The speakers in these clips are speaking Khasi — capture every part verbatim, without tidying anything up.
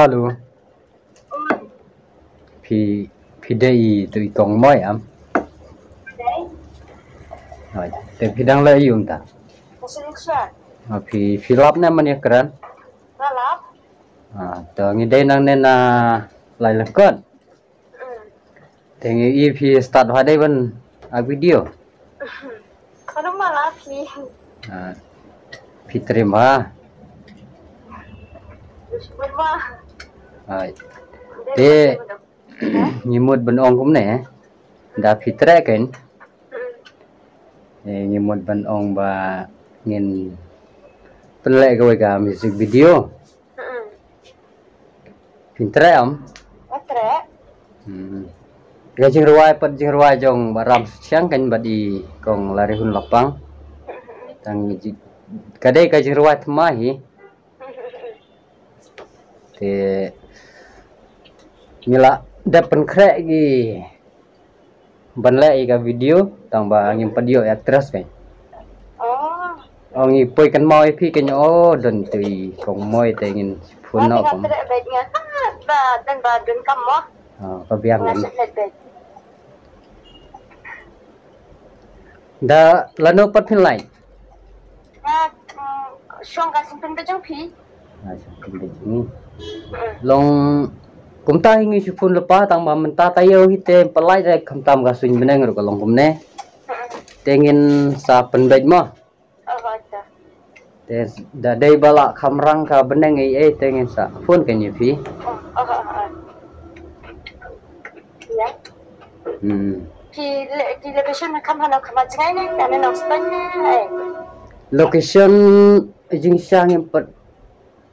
Hello. Phi, phi dei i tu i kong Moi am? Hoi, te phi dang leh ïa u mynta? Ah, phi, phi lap ne mano ïakren? Ah, to ngi dei nangne na Lailengkot. Te ngi i phi start ha dei ban a video. Kano ma la phi? Ah, phi trei ma. Phi trei ma. Ai. Te ngi mut ban ong kumne. Da phi trei kan. Te ngi mut ban ong ba ngin pynleh kawei ka music video. Phin trei am? Nga trei. Hmm. Ka jingrwai pat jingrwai jong Bah Ram Suchiang kan bad i kong Larihun Lapang. Tang ji-, ka dei ka jingrwai thymmai hi. Te ngi la dep pynkhreh ki ban leh ïa ka video tang ba ngim pat ïoh actress kan. Oh. Oh, ngi poi kynmaw ïa phi kan, oh, don tu i kong Moi te ngin phone noh. Nga treh bad nga ba don ba don kam mo. Oh, ka biang kan. Da lano pat phin lai? Nga, mm, shong ka sngewthuh jong phi. Ah, sngewthuh jong phi. Mm. Long kumta hi ngi shu phone lypa tang ba mynta taïew hi te pynlait re khamtam ka suiñ bneng ruh ka long kumne. Mm. Te ngin sa pynbeit mo. Oh, okay. Te da dei ba la kham rang ka bneng ei ei te ngin sa phone kan ïa phi. Oh, oh, oh, oh. Ïa. Hmm. Ki le-, ki location na kham hano kham jngai ne, na ne nongstoiñ ne, eh. Location jingshisha ngim pat,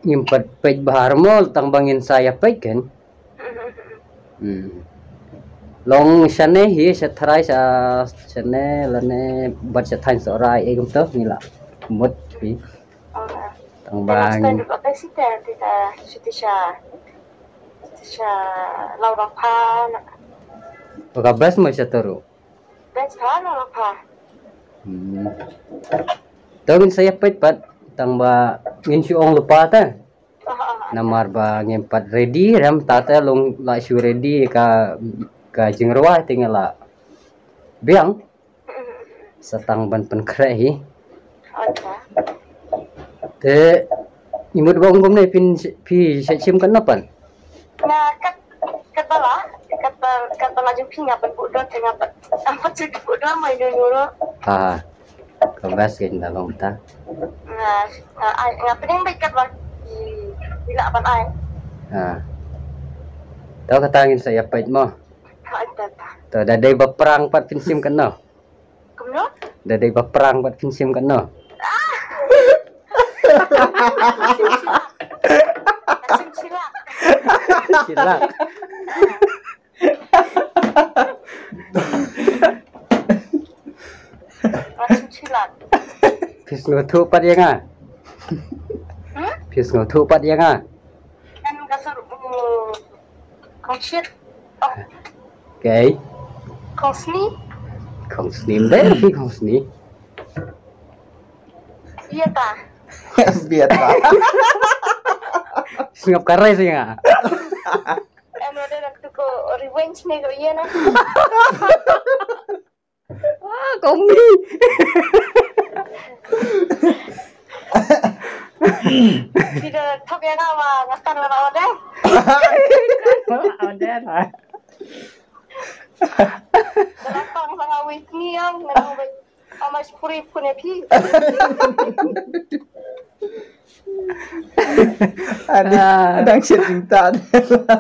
ngim pat peit bha mo tang ba ngin sa ïa peit kan. Hmm. Long shane hi sha tharai sha shane lane bad sha thaiñ Sohrai ei kumto ngi la mut hi. Tang ba ngin. Sha, sha Lawrapha na. Ka best mo sha Toru. Best ha Lawrapha. Hmm. To ngin sa ïa peit pat tang ba ngin shu ong lypa te. Ah, ah, ah. Namar ba ngim pat ready rem ta te long la shu ready ka, ka jingrwai te ngi la biang. Sa tang ban pynkhreh hi. Acha. Te i mut ba ong kumne phin, phi shait shim katno pat? Nga kat, kat ba la, kat ba, kat ba la jong phi nga pynbuh don te nga pat, nga pat shu buh don mai nunu ro. Ha. Ka best kein da long ta. Nga, nga ai, nga pynbeit kat ba i, i lah ban ai. Ha. To kata ngin sa ïa peit mo. Ha, ta, ta. To da dei ba prank pat phin shim katno? Kumno? Da dei ba prank pat phin shim katno? Ah! Shim shilak. Shilak. Shim shilak. Phi sngewthuh pat ïa nga. Hmm? Phi sngewthuh pat ïa nga. Kan ka sur, mm, Kong Shit. Oh. Okay. Kong Sni. Kong Sni, mbe phi Kong Sni? Iya ta. Biat ta. Sngap karai sih nga. Em, ada nak tu ko revenge ni ko iya na. Ah, kombi. Tidak thok ya kawa, ngakan mana order. Order lah. Dalam pang sama wit ni yang nang wit. Ama shpuri pune phi. Ada, ah, ada yang shit minta.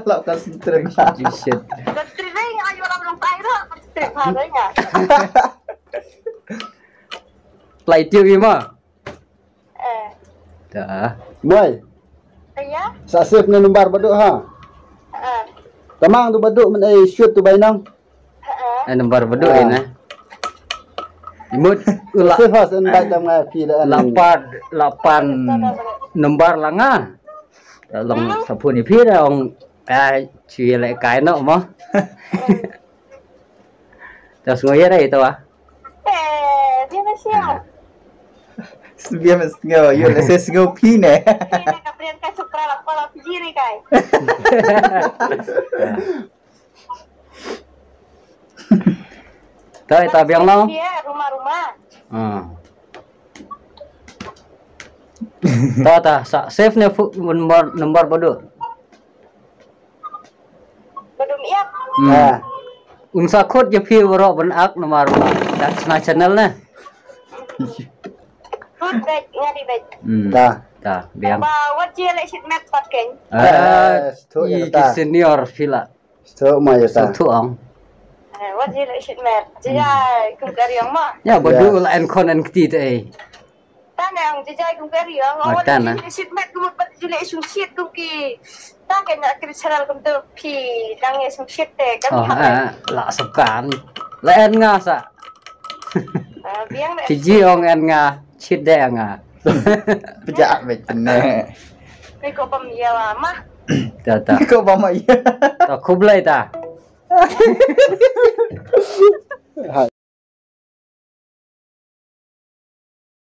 Lo ka sentret. Shit. Sentret ni ayo lam long tai dah. Sentret haranya. Play tune ni ma. Eh. Dah. Mai. Iya. Sa save na number baduk ha. Eh. Tamang tu baduk men ai shoot tu bainang. Eh, number baduk ina. Imut la. Save ha, invite dam nga phi la. Lapan, lapan number la nga. Long sa phone ïa phi da ong, eh, chui le kai no mo. Tas ngoya dai to ah. Eh, dia masih. Sbia me sngew, yo le se sngew phi ne. Phi ne ka Priyanka Chopra la pala phi ne kai. Toi ta biang no. Phi eh, Ruma Ruma. Ah. Ta ta sa save ne fu number number bodo. Badum iap. Hmm. Ah. Un sa khot je phi waro ban ak namar ba dat sna channel ne. Khot bek ngadi bek. Hmm. Ta. Ta biang. Ba wat je le shit met pat ken. Ah, eh, sto i ya ki ta. Senior phi la. Sto ma ya ta. Sto ong. Eh, wat je le shit met. Je ya kum kariang ma. Ya badu la en kon en kti te. Tanang jijai kum kari ang. Matan ah. Shit met kum pat jule sung shit kum ki. Tang ke na kri channel kum tu phi tang ye sung shit te kan. Oh, eh, la sukan. La en nga sa. Ah, biang le. Fiji ong en nga shit de nga. Pejak bet ne. Ni ko pam ya ma. Ta ta. Ko pam ya. Ta khublai ta.